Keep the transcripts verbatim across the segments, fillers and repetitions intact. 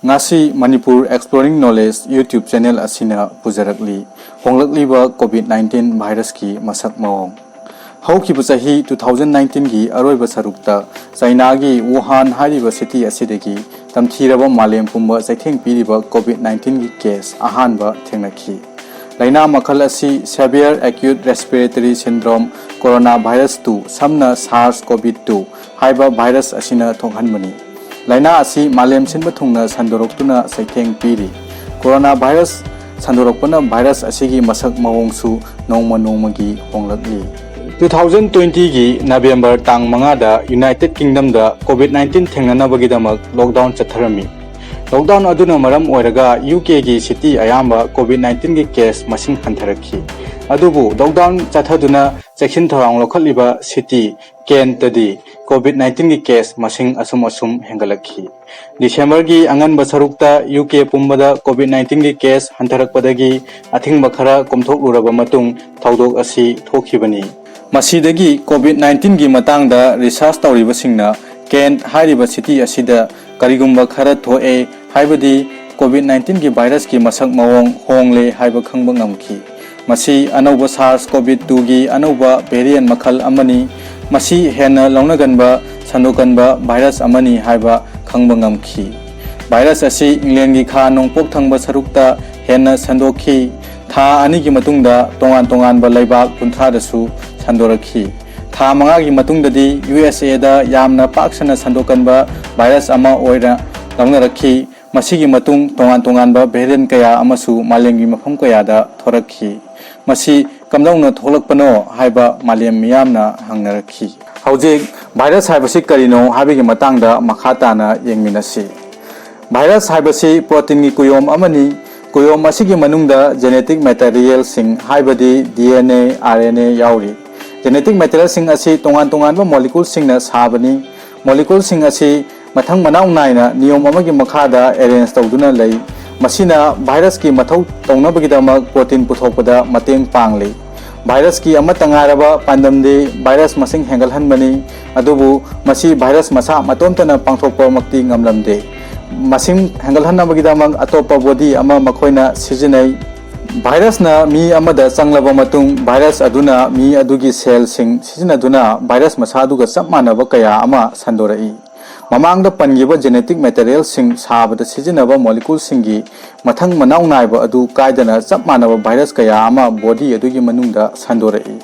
ꯉꯁꯤ Manipur Exploring Knowledge YouTube channel ꯑꯁꯤꯅ ꯄꯨꯖꯔꯛꯂꯤ ꯍꯣꯡꯂꯛꯂꯤꯕ COVID nineteen virusꯀꯤ ꯃꯁꯛ ꯃꯑꯣꯡ꯫ ꯍꯧꯈꯤꯕ ꯆꯍꯤ two thousand nineteenꯒꯤ ꯑꯔꯣꯏꯕ ꯁꯔꯨꯛꯇ ꯆꯩꯅꯥꯒꯤ ꯋꯨꯍꯥꯟ ꯍꯥꯏꯔꯤꯕ city ꯑꯁꯤꯗꯒꯤ ꯇꯝꯊꯤꯔꯕ ꯃꯥꯂꯦꯝ ꯄꯨꯝꯕ ꯆꯩꯊꯦꯡ ꯄꯤꯔꯤꯕ COVID nineteenꯒꯤ case ꯑꯍꯥꯟꯕ ꯊꯦꯡꯅꯈꯤ꯫ ꯂꯥꯏꯅꯥ ꯃꯈꯜ ꯑꯁꯤ Severe Acute Respiratory Syndrome Coronavirus two, ꯁꯝꯅ SARS-CoV two ꯍꯥꯏꯕ virus ꯑꯁꯤꯅ ꯊꯣꯛꯍꯟꯕꯅꯤ꯫ ꯂꯥꯏꯅꯥ ꯑꯁꯤ ꯃꯥꯂꯦꯝ ꯁꯤꯟꯕ ꯊꯨꯡꯅ ꯁꯟꯗꯣꯔꯛꯇꯨꯅ ꯆꯩꯊꯦꯡ ꯄꯤꯔꯤ꯫ Coronavirus ꯁꯟꯗꯣꯔꯛꯄꯅ virus ꯑꯁꯤꯒꯤ ꯃꯁꯛ ꯃꯑꯣꯡꯁꯨ ꯅꯣꯡꯃ ꯅꯣꯡꯃꯒꯤ ꯍꯣꯡꯂꯛꯂꯤ꯫ Two thousand twentyꯒꯤ November ꯇꯥꯡ ꯃꯉꯥꯗ United Kingdomꯗ COVID nineteen ꯊꯦꯡꯅꯅꯕꯒꯤꯗꯃꯛ lockdown ꯆꯠꯊꯔꯝꯃꯤ꯫ Lockdown ꯑꯗꯨꯅ ꯃꯔꯝ ꯑꯣꯏꯔꯒ UKꯒꯤ city ꯑꯌꯥꯝꯕ COVID nineteenꯒꯤ case ꯃꯁꯤꯡ ꯍꯟꯊꯔꯛꯈꯤ꯫ ꯑꯗꯨꯕꯨ lockdown ꯆꯠꯊꯗꯨꯅ ꯆꯦꯛꯁꯤꯟ ꯊꯧꯔꯥꯡ ꯂꯧꯈꯠꯂꯤꯕ city Kentꯇꯗꯤ COVID nineteenꯒꯤ case ꯃꯁꯤꯡ ꯑꯁꯨꯝ ꯑꯁꯨꯝ ꯍꯦꯟꯒꯠꯂꯛꯈꯤ꯫ Decemberꯒꯤ ꯑꯉꯟꯕ ꯁꯔꯨꯛꯇ UK ꯄꯨꯝꯕꯗ COVID nineteenꯒꯤ case ꯍꯟꯊꯔꯛꯄꯗꯒꯤ ꯑꯊꯤꯡꯕ ꯈꯔ ꯀꯣꯝꯊꯣꯛꯂꯨꯔꯕ ꯃꯇꯨꯡ ꯊꯧꯗꯣꯛ ꯑꯁꯤ ꯊꯣꯛꯈꯤꯕꯅꯤ꯫ ꯃꯁꯤꯗꯒꯤ COVID nineteenꯒꯤ ꯃꯇꯥꯡꯗ research ꯇꯧꯔꯤꯕꯁꯤꯡꯅ Kent ꯍꯥꯏꯔꯤꯕ city ꯑꯁꯤꯗ ꯀꯔꯤꯒꯨꯝꯕ ꯈꯔ ꯊꯣꯛꯑꯦ, ꯍꯥꯏꯕꯗꯤ COVID nineteenꯒꯤ virusꯀꯤ ꯃꯁꯛ ꯃꯑꯣꯡ ꯍꯣꯡꯂꯦ ꯍꯥꯏꯕ ꯈꯪꯕ ꯉꯝꯈꯤ꯫ ꯃꯁꯤ ꯑꯅꯧꯕ SARS-CoV twoꯒꯤ ꯑꯅꯧꯕ variant ꯃꯈꯜ ꯑꯃꯅꯤ꯫ ꯃꯁꯤ ꯍꯦꯟꯅ ꯂꯧꯅꯒꯟꯕ, ꯁꯟꯗꯣꯛꯀꯟꯕ virus ꯑꯃꯅꯤ ꯍꯥꯏꯕ ꯈꯪꯕ ꯉꯝꯈꯤ꯫ Virus ꯑꯁꯤ Englandꯒꯤ ꯈꯥ ꯅꯣꯡꯄꯣꯛ ꯊꯪꯕ ꯁꯔꯨꯛꯇ ꯍꯦꯟꯅ ꯁꯟꯗꯣꯛꯈꯤ꯫ ꯊꯥ ꯑꯅꯤꯒꯤ ꯃꯇꯨꯡꯗ ꯇꯣꯉꯥꯟ ꯇꯣꯉꯥꯟꯕ ꯂꯩꯕꯥꯛ ꯀꯨꯟꯊ꯭ꯔꯥꯗꯁꯨ ꯁꯟꯗꯣꯔꯛꯈꯤ꯫ ꯊꯥ ꯃꯉꯥꯒꯤ ꯃꯇꯨꯡꯗꯗꯤ USAꯗ ꯌꯥꯝꯅ ꯄꯥꯛ ꯁꯟꯅ ꯁꯟꯗꯣꯛꯀꯟꯕ virus ꯑꯃ ꯑꯣꯏꯅ ꯂꯧꯅꯔꯛꯈꯤ꯫ ꯃꯁꯤꯒꯤ ꯃꯇꯨꯡ ꯇꯣꯉꯥꯟ ꯇꯣꯉꯥꯟꯕ variant ꯀꯌꯥ ꯑꯃꯁꯨ ꯃꯥꯂꯦꯝꯒꯤ ꯃꯐꯝ ꯀꯌꯥꯗ ꯊꯣꯔꯛꯈꯤ꯫ ꯃꯁꯤ ꯀꯝꯗꯧꯅ ꯊꯣꯛꯂꯛꯄꯅꯣ ꯍꯥꯏꯕ ꯃꯥꯂꯦꯝ ꯃꯤꯌꯥꯝꯅ ꯍꯪꯅꯔꯛꯈꯤ꯫ ꯍꯧꯖꯤꯛ virus ꯍꯥꯏꯕꯁꯤ ꯀꯔꯤꯅꯣ ꯍꯥꯏꯕꯒꯤ ꯃꯇꯥꯡꯗ ꯃꯈꯥ ꯇꯥꯅ ꯌꯦꯡꯃꯤꯟꯅꯁꯤ꯫ Virus ꯍꯥꯏꯕꯁꯤ proteinꯒꯤ ꯀꯨꯌꯣꯝ ꯑꯃꯅꯤ꯫ ꯀꯨꯌꯣꯝ ꯑꯁꯤꯒꯤ ꯃꯅꯨꯡꯗ genetic materialꯁꯤꯡ, ꯍꯥꯏꯕꯗꯤ DNA, RNA ꯌꯥꯎꯔꯤ꯫ Genetic materialꯁꯤꯡ ꯑꯁꯤ ꯇꯣꯉꯥꯟ ꯇꯣꯉꯥꯟꯕ moleculeꯁꯤꯡꯅ ꯁꯥꯕꯅꯤ꯫ Moleculeꯁꯤꯡ ꯑꯁꯤ ꯃꯊꯪ ꯃꯅꯥꯎ ꯅꯥꯏꯅ ꯅꯤꯌꯣꯝ ꯑꯃꯒꯤ ꯃꯈꯥꯗ arrange ꯇꯧꯗꯨꯅ ꯂꯩ꯫ ꯃꯁꯤꯅ virusꯀꯤ ꯃꯊꯧ ꯇꯧꯅꯕꯒꯤꯗꯃꯛ protein ꯄꯨꯊꯣꯛꯄꯗ ꯃꯇꯦꯡ ꯄꯥꯡꯂꯤ꯫ Virusꯀꯤ ꯑꯃꯠꯇ ꯉꯥꯏꯔꯕ ꯄꯥꯟꯗꯝꯗꯤ virus ꯃꯁꯤꯡ ꯍꯦꯟꯒꯠꯍꯟꯕꯅꯤ, ꯑꯗꯨꯕꯨ ꯃꯁꯤ virus ꯃꯁꯥ ꯃꯇꯣꯝꯇꯅ ꯄꯥꯡꯊꯣꯛꯄꯃꯛꯇꯤ ꯉꯝꯂꯝꯗꯦ꯫ ꯃꯁꯤꯡ ꯍꯦꯟꯒꯠꯍꯟꯅꯕꯒꯤꯗꯃꯛ ꯑꯇꯣꯞꯄ ꯕꯣꯗꯤ ꯑꯃ ꯃꯈꯣꯏꯅ ꯁꯤꯖꯤꯟꯅꯩ꯫ ꯚꯥꯏꯔꯁꯅ ꯃꯤ ꯑꯃꯗ ꯆꯪꯂꯕ ꯃꯇꯨꯡ, ꯚꯥꯏꯔꯁ ꯑꯗꯨꯅ ꯃꯤ ꯑꯗꯨꯒꯤ ꯁꯦꯜꯁꯤꯡ ꯁꯤꯖꯤꯟꯅꯗꯨꯅ ꯚꯥꯏꯔꯁ ꯃꯁꯥꯗꯨꯒ ꯆꯞ ꯃꯥꯟꯅꯕ ꯀꯌꯥ ꯑꯃ ꯁꯟꯗꯣꯔꯛꯏ꯫ ꯃꯃꯥꯡꯗ ꯄꯟꯈꯤꯕ ꯖꯦꯅꯦꯇꯤꯛ ꯃꯦꯇꯔꯤꯌꯦꯜꯁꯤꯡ ꯁꯥꯕꯗ ꯁꯤꯖꯤꯟꯅꯕ ꯃꯣꯂꯤꯀꯨꯜꯁꯤꯡꯒꯤ ꯃꯊꯪ ꯃꯅꯥꯎ ꯅꯥꯏꯕ ꯑꯗꯨ ꯀꯥꯏꯗꯅ ꯆꯞ ꯃꯥꯟꯅꯕ ꯚꯥꯏꯔꯁ ꯀꯌꯥ ꯑꯃ ꯕꯣꯗꯤ ꯑꯗꯨꯒꯤ ꯃꯅꯨꯡꯗ ꯁꯟꯗꯣꯔꯛꯏ꯫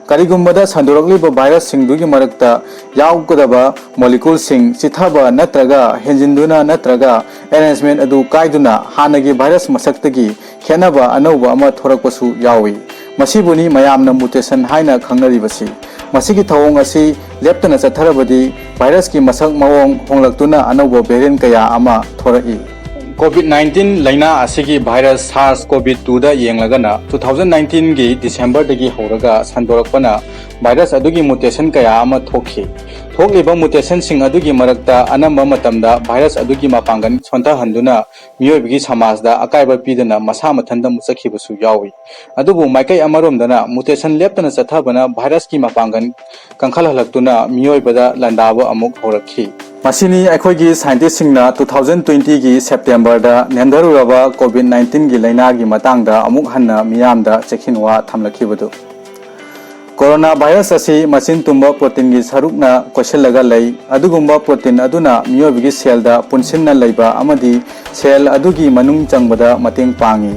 ꯀꯔꯤꯒꯨꯝꯕꯗ ꯁꯟꯗꯣꯔꯛꯂꯤꯕ ꯚꯥꯏꯔꯁꯁꯤꯡꯗꯨꯒꯤ ꯃꯔꯛꯇ ꯌꯥꯎꯒꯗꯕ ꯃꯣꯂꯤꯀꯨꯜꯁꯤꯡ ꯆꯤꯊꯕ ꯅꯠꯇ꯭ꯔꯒ ꯍꯦꯟꯖꯤꯟꯗꯨꯅ ꯅꯠꯇ꯭ꯔꯒ ꯑꯦꯔꯦꯟꯖꯃꯦꯟ ꯑꯗꯨ ꯀꯥꯏꯗꯨꯅ ꯍꯥꯟꯅꯒꯤ ꯚꯥꯏꯔꯁ ꯃꯁꯛꯇꯒꯤ ꯈꯦꯠꯅꯕ ꯑꯅꯧꯕ ꯑꯃ ꯊꯣꯔꯛꯄꯁꯨ ꯌꯥꯎꯏ꯫ ꯃꯁꯤꯕꯨꯅꯤ ꯃꯌꯥꯝꯅ ꯃꯨꯇꯦꯁꯟ ꯍꯥꯏꯅ ꯈꯪꯅꯔꯤꯕꯁꯤ꯫ ꯃꯁꯤꯒꯤ ꯊꯧꯑꯣꯡ ꯑꯁꯤ ꯂꯦꯞꯇꯅ ꯆꯠꯊꯔꯕꯗꯤ ꯚꯥꯏꯔꯁꯀꯤ ꯃꯁꯛ ꯃꯑꯣꯡ ꯍꯣꯡꯂꯛꯇꯨꯅ ꯑꯅꯧꯕ ꯚꯦꯔꯤꯌꯦꯟ ꯀꯌꯥ ꯑꯃ ꯊꯣꯔꯛꯏ꯫ ꯀꯣꯚꯤꯗ ꯅꯥꯏꯟꯇꯤꯟ ꯂꯥꯏꯅꯥ ꯑꯁꯤꯒꯤ ꯚꯥꯏꯔꯁ ꯁꯥꯔꯁ ꯀꯣꯚꯤꯗ ꯇꯨꯗ ꯌꯦꯡꯂꯒꯅ, ꯇꯨ ꯊꯥꯎꯖꯟ ꯅꯥꯏꯟꯇꯤꯟꯒꯤ ꯗꯤꯁꯦꯝꯕꯔꯗꯒꯤ ꯍꯧꯔꯒ ꯁꯟꯗꯣꯔꯛꯄꯅ ꯚꯥꯏꯔꯁ ꯑꯗꯨꯒꯤ ꯃꯨꯇꯦꯁꯟ ꯀꯌꯥ ꯑꯃ ꯊꯣꯛꯈꯤ꯫ ꯊꯣꯛꯂꯤꯕ ꯃꯨꯇꯦꯁꯟꯁꯤꯡ ꯑꯗꯨꯒꯤ ꯃꯔꯛꯇ ꯑꯅꯝꯕ ꯃꯇꯝꯗ ꯚꯥꯏꯔꯁ ꯑꯗꯨꯒꯤ ꯃꯄꯥꯡꯒꯜ ꯁꯣꯟꯊꯍꯟꯗꯨꯅ ꯃꯤꯑꯣꯏꯕꯒꯤ ꯁꯃꯥꯖꯗ ꯑꯀꯥꯏꯕ ꯄꯤꯗꯨꯅ ꯃꯁꯥ ꯃꯊꯟꯇ ꯃꯨꯠꯆꯈꯤꯕꯁꯨ ꯌꯥꯎꯏ꯫ ꯑꯗꯨꯕꯨ ꯃꯥꯏꯀꯩ ꯑꯃꯔꯣꯝꯗꯅ ꯃꯨꯇꯦꯁꯟ ꯂꯦꯞꯇꯅ ꯆꯠꯊꯕꯅ ꯚꯥꯏꯔꯁꯀꯤ ꯃꯄꯥꯡꯒꯜ ꯀꯟꯈꯠꯍꯜꯂꯛꯇꯨꯅ ꯃꯤꯑꯣꯏꯕꯗ ꯂꯥꯟꯗꯥꯕ ꯑꯃꯨꯛ ꯍꯧꯔꯛꯈꯤ꯫ ꯃꯁꯤꯅꯤ ꯑꯩꯈꯣꯏꯒꯤ ꯁꯥꯏꯟꯇꯤꯁꯁꯤꯡꯅ ꯇꯨ ꯊꯥꯎꯖꯟ ꯇ꯭ꯋꯦꯟꯇꯤꯒꯤ ꯁꯦꯞꯇꯦꯝꯕꯔꯗ ꯅꯦꯝꯊꯔꯨꯔꯕ ꯀꯣꯚꯤꯗ ꯅꯥꯏꯟꯇꯤꯟꯒꯤ ꯂꯥꯏꯅꯥꯒꯤ ꯃꯇꯥꯡꯗ ꯑꯃꯨꯛ ꯍꯟꯅ ꯃꯤꯌꯥꯝꯗ ꯆꯦꯛꯁꯤꯟꯋꯥ ꯊꯝꯂꯛꯈꯤꯕꯗꯨ꯫ ꯀꯣꯔꯣꯅꯥ ꯚꯥꯏꯔꯁ ꯑꯁꯤ ꯃꯆꯤꯟ ꯇꯨꯝꯕ ꯄ꯭ꯔꯣꯇꯤꯟꯒꯤ ꯁꯔꯨꯛꯅ ꯀꯣꯏꯁꯤꯜꯂꯒ ꯂꯩ꯫ ꯑꯗꯨꯒꯨꯝꯕ ꯄ꯭ꯔꯣꯇꯤꯟ ꯑꯗꯨꯅ ꯃꯤꯑꯣꯏꯕꯒꯤ ꯁꯦꯜꯗ ꯄꯨꯟꯁꯤꯟꯅ ꯂꯩꯕ ꯑꯃꯗꯤ ꯁꯦꯜ ꯑꯗꯨꯒꯤ ꯃꯅꯨꯡ ꯆꯪꯕꯗ ꯃꯇꯦꯡ ꯄꯥꯡꯏ꯫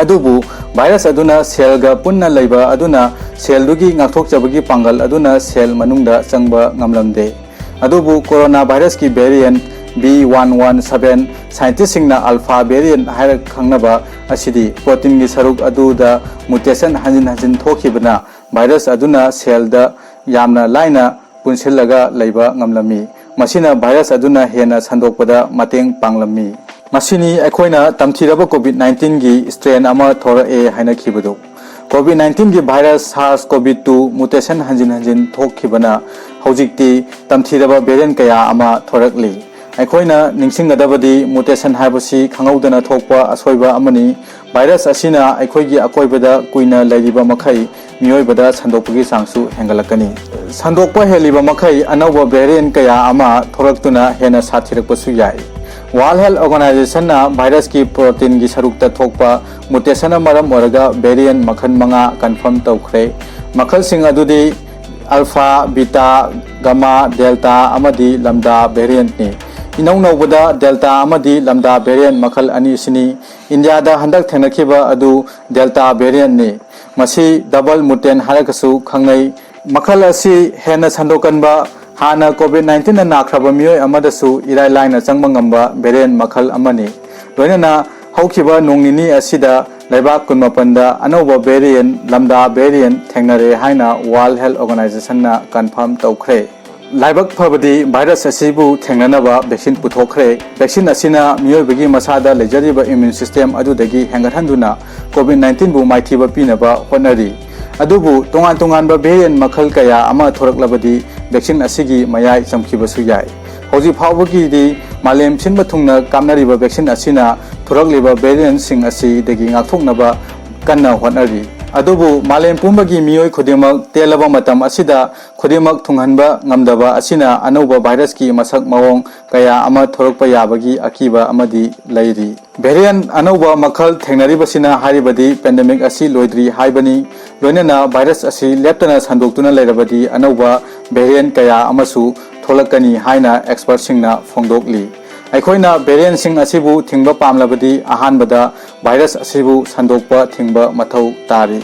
ꯑꯗꯨꯕꯨ ꯚꯥꯏꯔꯁ ꯑꯗꯨꯅ ꯁꯦꯜꯒ ꯄꯨꯟꯅ ꯂꯩꯕ ꯑꯗꯨꯅ ꯁꯦꯜꯗꯨꯒꯤ ꯉꯥꯛꯊꯣꯛꯆꯕꯒꯤ ꯄꯥꯡꯒꯜ ꯑꯗꯨꯅ ꯁꯦꯜ ꯃꯅꯨꯡꯗ ꯆꯪꯕ ꯉꯝꯂꯝꯗꯦ꯫ ꯑꯗꯨꯕꯨ ꯀꯣꯔꯣꯅꯥ ꯚꯥꯏꯔꯁꯀꯤ variant B one one seven, ꯁꯥꯏꯟꯇꯤꯁꯁꯤꯡꯅ ꯑꯜꯐꯥ ꯚꯦꯔꯤꯌꯦꯟ ꯍꯥꯏꯔꯒ ꯈꯪꯅꯕ ꯑꯁꯤꯗꯤ ꯄ꯭ꯔꯣꯇꯤꯟꯒꯤ ꯁꯔꯨꯛ ꯑꯗꯨꯗ ꯃꯨꯇꯦꯁꯟ ꯍꯟꯖꯤꯟ ꯍꯟꯖꯤꯟ ꯊꯣꯛꯈꯤꯕꯅ ꯚꯥꯏꯔꯁ ꯑꯗꯨꯅ ꯁꯦꯜꯗ ꯌꯥꯝꯅ ꯂꯥꯏꯅ ꯄꯨꯟꯁꯤꯜꯂꯒ ꯂꯩꯕ ꯉꯝꯂꯝꯃꯤ꯫ ꯃꯁꯤꯅ ꯚꯥꯏꯔꯁ ꯑꯗꯨꯅ ꯍꯦꯟꯅ ꯁꯟꯗꯣꯛꯄꯗ ꯃꯇꯦꯡ ꯄꯥꯡꯂꯝꯃꯤ꯫ ꯃꯁꯤꯅꯤ ꯑꯩꯈꯣꯏꯅ ꯇꯝꯊꯤꯔꯕ ꯀꯣꯚꯤꯗ ꯅꯥꯏꯟꯇꯤꯟꯒꯤ ꯁ꯭ꯇ꯭ꯔꯦꯟ ꯑꯃ ꯊꯣꯔꯛꯑꯦ ꯍꯥꯏꯅꯈꯤꯕꯗꯨ꯫ ꯀꯣꯚꯤꯗ ꯅꯥꯏꯟꯇꯤꯟꯒꯤ ꯚꯥꯏꯔꯁ ꯁꯥꯔꯁ ꯀꯣꯚꯤꯗ ꯇꯨ ꯃꯨꯇꯦꯁꯟ ꯍꯟꯖꯤꯟ ꯍꯟꯖꯤꯟ ꯊꯣꯛꯈꯤꯕꯅ ꯍꯧꯖꯤꯛꯇꯤ ꯇꯝꯊꯤꯔꯕ ꯚꯦꯔꯤꯌꯦꯟ ꯀꯌꯥ ꯑꯃ ꯊꯣꯔꯛꯂꯤ꯫ ꯑꯩꯈꯣꯏꯅ ꯅꯤꯡꯁꯤꯡꯒꯗꯕꯗꯤ ꯃꯨꯇꯦꯁꯟ ꯍꯥꯏꯕꯁꯤ ꯈꯪꯍꯧꯗꯅ ꯊꯣꯛꯄ ꯑꯁꯣꯏꯕ ꯑꯃꯅꯤ꯫ ꯚꯥꯏꯔꯁ ꯑꯁꯤꯅ ꯑꯩꯈꯣꯏꯒꯤ ꯑꯀꯣꯏꯕꯗ ꯀꯨꯏꯅ ꯂꯩꯔꯤꯕ ꯃꯈꯩ ꯃꯤꯑꯣꯏꯕꯗ ꯁꯟꯗꯣꯛꯄꯒꯤ ꯆꯥꯡꯁꯨ ꯍꯦꯟꯒꯠꯂꯛꯀꯅꯤ꯫ ꯁꯟꯗꯣꯛꯄ ꯍꯦꯜꯂꯤꯕ ꯃꯈꯩ ꯑꯅꯧꯕ ꯚꯦꯔꯤꯌꯦꯟ ꯀꯌꯥ ꯑꯃ ꯊꯣꯔꯛꯇꯨꯅ ꯍꯦꯟꯅ ꯁꯥꯊꯤꯔꯛꯄꯁꯨ ꯌꯥꯏ꯫ World Health Organizationꯅ ꯚꯥꯏꯔꯁꯀꯤ ꯄ꯭ꯔꯣꯇꯤꯟꯒꯤ ꯁꯔꯨꯛꯇ ꯊꯣꯛꯄ ꯃꯨꯇꯦꯁꯟꯅ ꯃꯔꯝ ꯑꯣꯏꯔꯒ ꯚꯦꯔꯤꯌꯦꯟ ꯃꯈꯜ ꯃꯉꯥ ꯀꯟꯐꯥꯔꯝ ꯇꯧꯈ꯭ꯔꯦ꯫ ꯃꯈꯜꯁꯤꯡ ꯑꯗꯨꯗꯤ ꯑꯜꯐꯥ, ꯕꯤꯇꯥ, ꯒꯃꯥ, ꯗꯦꯜꯇꯥ ꯑꯃꯗꯤ ꯂꯝꯗꯥ ꯚꯦꯔꯤꯌꯦꯟꯠꯅꯤ꯫ ꯏꯅꯧ ꯅꯧꯕꯗ ꯗꯦꯜꯇꯥ ꯑꯃꯗꯤ ꯂꯝꯗꯥ ꯚꯦꯔꯤꯌꯦꯟꯠ ꯃꯈꯜ ꯑꯅꯤ ꯑꯁꯤꯅꯤ꯫ ꯏꯟꯗꯤꯌꯥꯗ ꯍꯟꯗꯛ ꯊꯦꯡꯅꯈꯤꯕ ꯑꯗꯨ ꯗꯦꯜꯇꯥ ꯚꯦꯔꯤꯌꯦꯟꯠꯅꯤ꯫ ꯃꯁꯤ ꯗꯕꯜ ꯃꯨꯇꯦꯟ ꯍꯥꯏꯔꯒꯁꯨ ꯈꯪꯅꯩ꯫ ꯃꯈꯜ ꯑꯁꯤ ꯍꯦꯟꯅ ꯁꯟꯗꯣꯛꯀꯟꯕ, ꯍꯥꯟꯅ ꯀꯣꯚꯤꯗ ꯅꯥꯏꯟꯇꯤꯟꯅ ꯅꯥꯈ꯭ꯔꯕ ꯃꯤꯑꯣꯏ ꯑꯃꯗꯁꯨ ꯏꯔꯥꯏ ꯂꯥꯏꯅ ꯆꯪꯕ ꯉꯝꯕ ꯚꯦꯔꯤꯌꯦꯟꯠ ꯃꯈꯜ ꯑꯃꯅꯤ꯫ ꯂꯣꯏꯅꯅ ꯍꯧꯈꯤꯕ ꯅꯣꯡ ꯅꯤꯅꯤ ꯑꯁꯤꯗ ꯂꯩꯕꯥꯛ ꯀꯨꯟꯃꯥꯄꯟꯗ ꯑꯅꯧꯕ ꯚꯦꯔꯤꯌꯦꯟꯠ, ꯂꯝꯗꯥ ꯚꯦꯔꯤꯌꯦꯟꯠ, ꯊꯦꯡꯅꯔꯦ ꯍꯥꯏꯅ World Health Organizationꯅ ꯀꯟꯐꯥꯔꯝ ꯇꯧꯈ꯭ꯔꯦ꯫ ꯂꯥꯏꯕꯛ ꯐꯕꯗꯤ ꯚꯥꯏꯔꯁ ꯑꯁꯤꯕꯨ ꯊꯦꯡꯅꯅꯕ ꯚꯦꯛꯁꯤꯟ ꯄꯨꯊꯣꯛꯈ꯭ꯔꯦ꯫ ꯚꯦꯛꯁꯤꯟ ꯑꯁꯤꯅ ꯃꯤꯑꯣꯏꯕꯒꯤ ꯃꯁꯥꯗ ꯂꯩꯖꯔꯤꯕ ꯏꯝꯌꯨꯟ ꯁꯤꯁꯇꯦꯝ ꯑꯗꯨꯗꯒꯤ ꯍꯦꯟꯒꯠꯍꯟꯗꯨꯅ ꯀꯣꯚꯤꯗ ꯅꯥꯏꯟꯇꯤꯟꯕꯨ ꯃꯥꯏꯊꯤꯕ ꯄꯤꯅꯕ ꯍꯣꯠꯅꯔꯤ꯫ ꯑꯗꯨꯕꯨ ꯇꯣꯉꯥꯟ ꯇꯣꯉꯥꯟꯕ ꯚꯦꯔꯤꯌꯦꯟꯠ ꯃꯈꯜ ꯀꯌꯥ ꯑꯃ ꯊꯣꯔꯛꯂꯕꯗꯤ ꯚꯦꯛꯁꯤꯟ ꯑꯁꯤꯒꯤ ꯃꯌꯥꯏ ꯆꯝꯈꯤꯕꯁꯨ ꯌꯥꯏ꯫ ꯍꯧꯖꯤꯛ ꯐꯥꯎꯕꯒꯤꯗꯤ ꯃꯥꯂꯦꯝ ꯁꯤꯟꯕ ꯊꯨꯡꯅ ꯀꯥꯞꯅꯔꯤꯕ ꯚꯦꯛꯁꯤꯟ ꯑꯁꯤꯅ ꯊꯣꯔꯛꯂꯤꯕ ꯚꯦꯔꯤꯌꯦꯟꯠꯁꯤꯡ ꯑꯁꯤꯗꯒꯤ ꯉꯥꯛꯊꯣꯛꯅꯕ ꯀꯟꯅ ꯍꯣꯠꯅꯔꯤ꯫ ꯑꯗꯨꯕꯨ ꯃꯥꯂꯦꯝ ꯄꯨꯝꯕꯒꯤ ꯃꯤꯑꯣꯏ ꯈꯨꯗꯤꯡꯃꯛ ꯇꯦꯜꯂꯕ ꯃꯇꯝ ꯑꯁꯤꯗ ꯈꯨꯗꯤꯡꯃꯛ ꯊꯨꯡꯍꯟꯕ ꯉꯝꯗꯕ ꯑꯁꯤꯅ ꯑꯅꯧꯕ ꯚꯥꯏꯔꯁꯀꯤ ꯃꯁꯛ ꯃꯑꯣꯡ ꯀꯌꯥ ꯑꯃ ꯊꯣꯔꯛꯄ ꯌꯥꯕꯒꯤ ꯑꯀꯤꯕ ꯑꯃꯗꯤ ꯂꯩꯔꯤ꯫ ꯚꯦꯔꯤꯌꯦꯟꯠ ꯑꯅꯧꯕ ꯃꯈꯜ ꯊꯦꯡꯅꯔꯤꯕꯁꯤꯅ ꯍꯥꯏꯔꯤꯕꯗꯤ ꯄꯦꯟꯗꯦꯃꯤꯛ ꯑꯁꯤ ꯂꯣꯏꯗ꯭ꯔꯤ ꯍꯥꯏꯕꯅꯤ꯫ ꯂꯣꯏꯅꯅ ꯚꯥꯏꯔꯁ ꯑꯁꯤ ꯂꯦꯞꯇꯅ ꯁꯟꯗꯣꯛꯇꯨꯅ ꯂꯩꯔꯕꯗꯤ ꯑꯅꯧꯕ ꯚꯦꯔꯤꯌꯦꯟꯠ ꯀꯌꯥ ꯑꯃꯁꯨ ꯊꯣꯛꯂꯛꯀꯅꯤ ꯍꯥꯏꯅ ꯑꯦꯛꯁꯄꯔꯠꯁꯤꯡꯅ ꯐꯣꯡꯗꯣꯛꯂꯤ꯫ ꯑꯩꯈꯣꯏꯅ ꯚꯦꯔꯤꯌꯦꯟꯠꯁꯤꯡ ꯑꯁꯤꯕꯨ ꯊꯤꯡꯕ ꯄꯥꯝꯂꯕꯗꯤ ꯑꯍꯥꯟꯕꯗ ꯚꯥꯏꯔꯁ ꯑꯁꯤꯕꯨ ꯁꯟꯗꯣꯛꯄ ꯊꯤꯡꯕ ꯃꯊꯧ ꯇꯥꯔꯤ꯫